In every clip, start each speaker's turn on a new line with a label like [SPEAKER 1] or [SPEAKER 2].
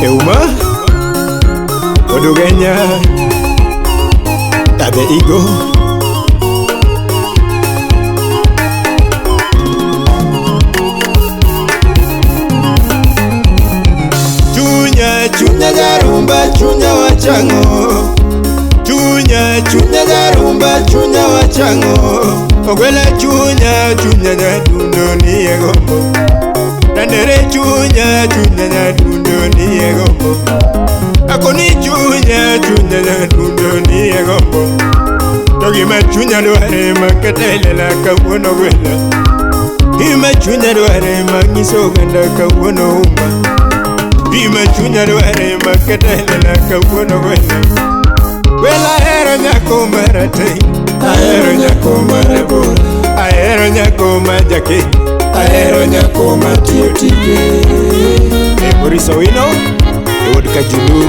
[SPEAKER 1] Euma Odugenya Tabe Igo Chunya chunya jarumba chunya wachango Chunya chunya jarumba chunya wachango Ogwela chunya chunya nyadundo ni egombo Dandere chunya chunya nyadundo ni egombo Akoni chunya chunya nyadundo ni egombo Togi machunya dware makatelela kawuono gwela Gima chunya dware manyiso oganda kawuono uma Gima chunya dware makatelela kawuono gwela Gwela ahero nyako marateng', ahero nyako marabora, ahero nyako ma jakeny, ahero nyako matiyo tije. E Boris Owino, e wuod Kajulu.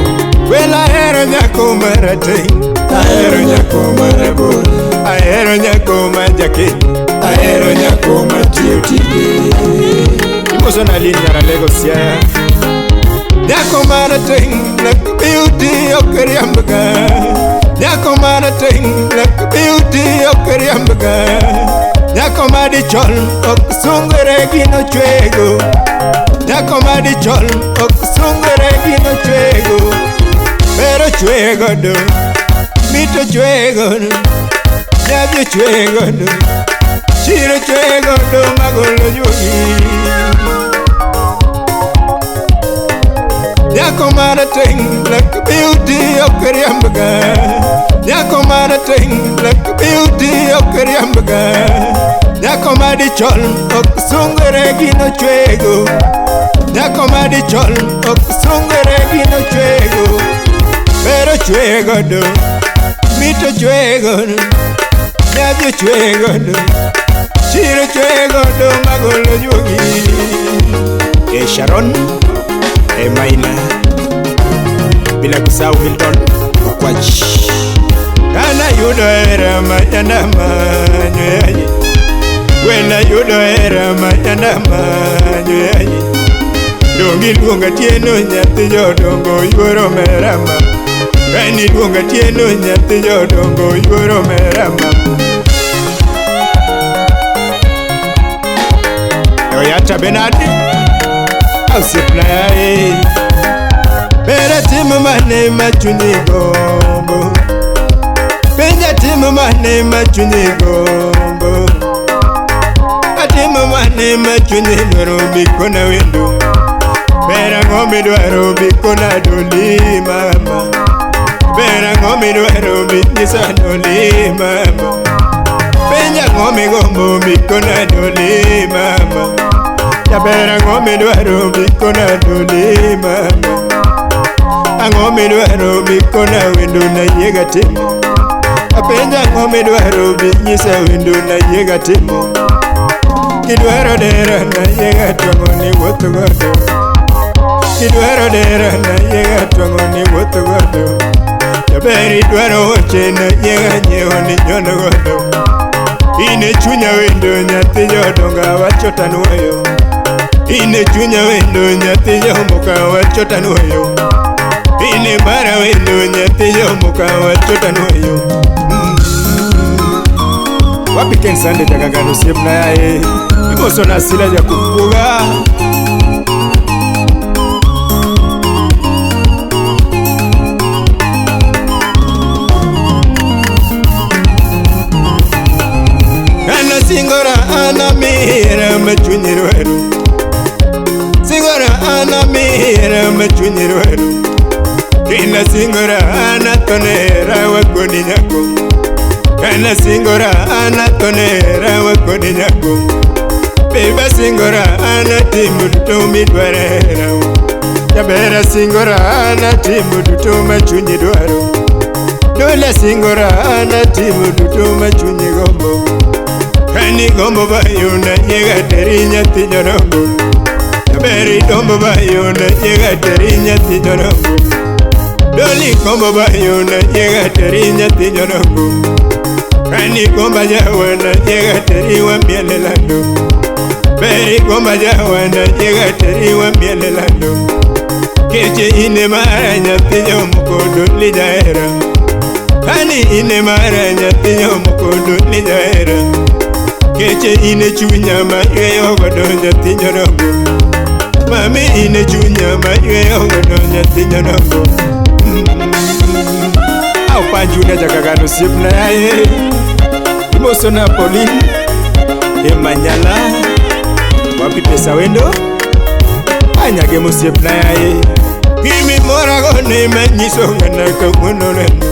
[SPEAKER 1] Gwela ahero nyako marateng', ahero nyako marabora, ahero nyako ma jakeny, ahero nyako matiyo tije. Imoso na Lynn Nyaralego Siaya. Nyako marateng' like beauty ok riambga. Nyako marateng' like beauty ok riambga. Nyako madichol ok sungre gino chwego. Nyako madichol ok sungre gino chwego. Pero chwego do, mito chwego do, nyadhi chwego do, chiro chwego do magolo juogi. Nyako marateng' like beauty ok riambga. Nyako marateng' like beauty ok riambga. Nyako madichol ok sungre gino chwego. Nyako madichol ok sungre gino chwego. Pero chwego do, mito chwego do, nyadhi chwego do, chiro chwego do magolo juogi. E Sharon E Maina, bila kusahau Milton Okwach. Kana yudo hera manyanda manyo yaye, wena yudo hera manyanda manyo yaye. Dongi luonga tieno nyathi jodongo yuoro merama. Kani luonga tieno nyathi jodongo yuoro merama. Oyata Benadi osiepna yaye, ber atim mane ma chunyi gombo. Penja tim mane ma chunyi gombo. Atim mane ma chunyi dwaro bikona wendo. Ber ang'o midwaro bikona doli mama. Ber ang'o midwaro binyisa doli mama. Penja ang'o migombo bikona doli mama. Jaber ang'o midwaro bikona doli mama. Ang'o midwaro bikona wendo nayiega timo. Apenja ang'o midwaro binyisa wendo nayiega timo. Kidwaro dera nayiega twang'o ni wuotho godo. Kidwaro dera nayiega twang'o ni wuotho godo. Jaber idwaro wuoche nayiega nyiewo ni nyono godo. In e chunya wendo nyathi jodongo awacho tanuoyo. In e chunya wendo nyathi jomoka awacho tanuoyo. In e mara wendo nyathi jomoka awacho tanuoyo. Wapi Ken Sande jagagano osiepna yaye. Imoso na Sila jakufuga. Ana singora ana mihera machunyi dwaro. Singora ana mihera machunyi dwaro. Kina singora ana tonera wakoni nyako. Kana singora ana tonera wakoni nyako. Beba singora ana timu duto midwarera. Jabera singora ana timu duto machunyi dwaro. Dola singora ana timu duto machunyi gombo. Kani gombo bayo na nyega teri nyathi jodongo. Jaberi gombo bayo na nyega teri nyathi jodongo. Doli gombo bayo na nyega teri nyathi jodongo. Kani gomba jawa na nyega teri wa miele lando. Beri gomba jawa na nyega teri wa miele lando. Keche ine mara nyathi jomoko doli jahera. Ani ine mara nyathi jomoko doli jahera. Keche ine chunya ma yweyo godo nyathi jodongo. Mami ine chunya ma yweyo godo nyathi jodongo. Au panjuda jakagano osiepna yaye. Imoso na Pauline Emanyala. Wapi pesa wendo? Anyage mosiepna yaye. Gimi mora gone manyiso ng'ana kawuono wendo.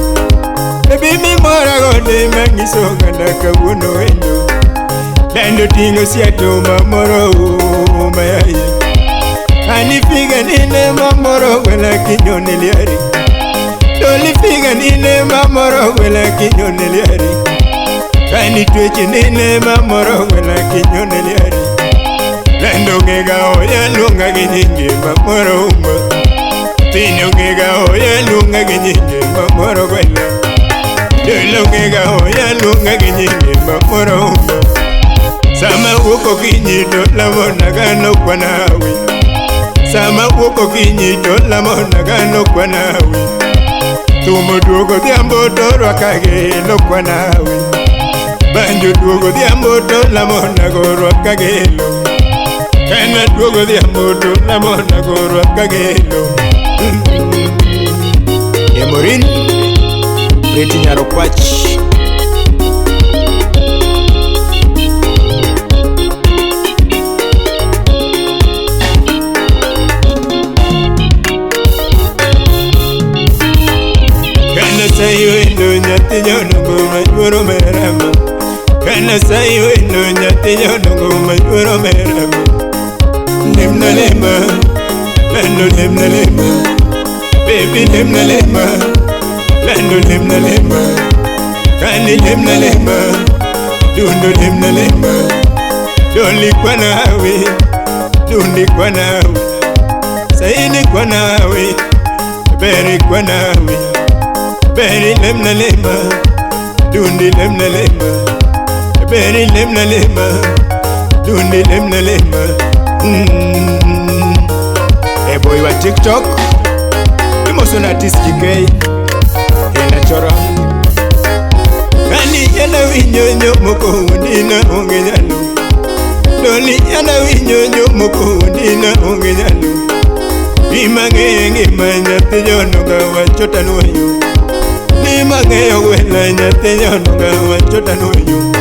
[SPEAKER 1] Baby mora gone manyiso ng'ana kawuono wendo. Lendo ting'o siato mamoro mayaye. Ani figa nine mamoro wela kinyone liari. Doli figa nine mamoro wela kinyone liari. Kani tweche nine mamoro wela kinyone liari. Lendo ngega oya luonga gi nyinge mamoro uma. Tino ngega oya luonga gi nyinge mamoro gwela. Dolo ngega oya luonga gi nyinge mamoro uma. Sama wuok okinyi to lamona gano kwanawi. Sama wuok okinyi to lamona gano kwanawi. Thumo duogo odhiambo to rwaka gelo kwanawi. Banjo duogo odhiambo to lamona go rwaka gelo. Kana duogo odhiambo to lamona go rwaka gelo. Emorin Preti Nyarokwach. Kana sayi wendo nyathi jodongo machuoro merama. Kana sayi wendo nyathi jodongo machuoro merama. Lemna lema, lando lemna lema. Baby lemna lema, lando lemna lema. Kani lemna lema, dundo lemna lema. Doli kwa nawe, dundi kwa nawe. Saini kwa nawe, beri kwa nawe. Beri lemna lema, dundi lemna lema. Beri lemna lema, dundi lemna lema. Hey boy wa TikTok, imoso na TSGK, ena chora. Kani yana winyonyo moko wundina onge nyalo. Doli yana winyonyo moko wundina onge nyalo. Imang'eyo ngima nyathi jonoga wacho tanuoyo. Ni mang'eyo gwela nyathi jonoga wacho tanuoyo.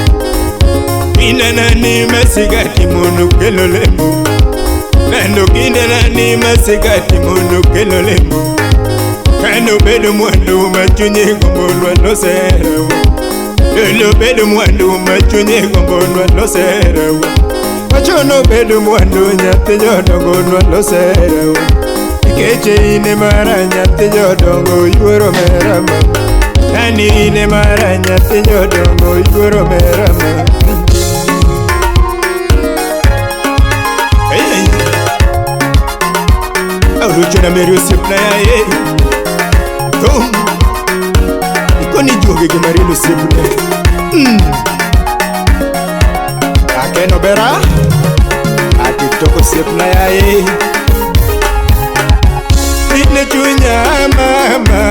[SPEAKER 1] Kindana ni masigati mondo kelo lemo. Lando kindana ni masigati mondo kelo lemo. Kano bedo mwandu ma chunye gombo lwando serawa. Lolo bedo mwandu ma chunye gombo lwando serawa. Wachono bedo mwandu nyathi jodongo lwando serawa. Keche ine mara nyathi jodongo yuoro merama. Ani ine mara nyathi jodongo yuoro merama. Hey, Alucho na meri osiepna yaye. Tom Ikoni juoge gi Marino osiepna. Akeno bera A TikTok osiepna yaye. Ine chunya mama,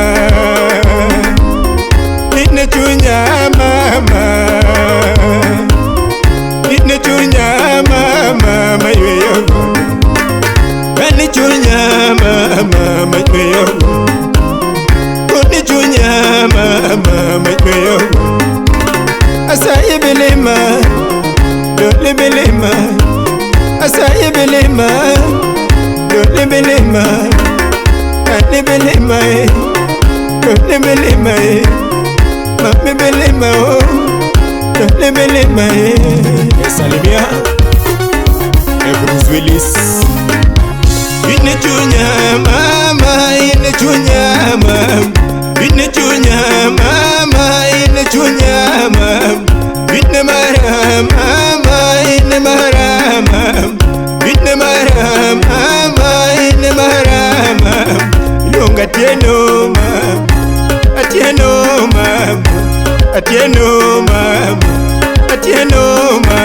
[SPEAKER 1] ine chunya mama, ine chunya mama mayweyo. Ine chunya mama mayweyo. Ine chunya mama mayweyo. Asa ibelema, dole belema. Asa ibelema, dole belema. Belema, belema, mami belema, oh, belema. Salimia, Bruce Willis. Ine chunya mama, ine chunya mama, ine chunya mama, ine chunya mama, ine mara mama, ine mara mama, ine mara mama, ine mara mama. Lunga atieno mama, atieno mama, atieno mama, atieno mama,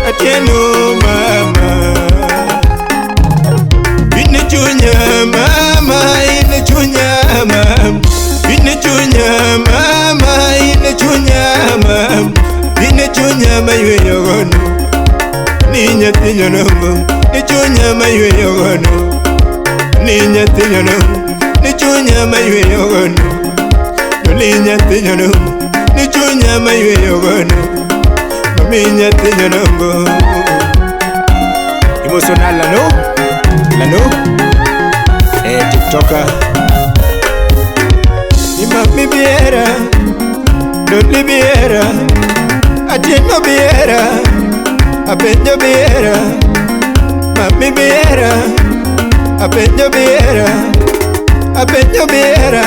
[SPEAKER 1] atieno mama. Ine chunya mama. Ni chunya mayweyo gono, ni nyathi nyono, ni chunya mayweyo gono, ni nyathi nyono, ni chunya mayweyo gono, mi nyathi nyono go. Emotional lano, lano, TikToker. Ni mami biera, doli biera, atieno biera, apenjo biera, mami biera, apenjo biera, apenjo biera.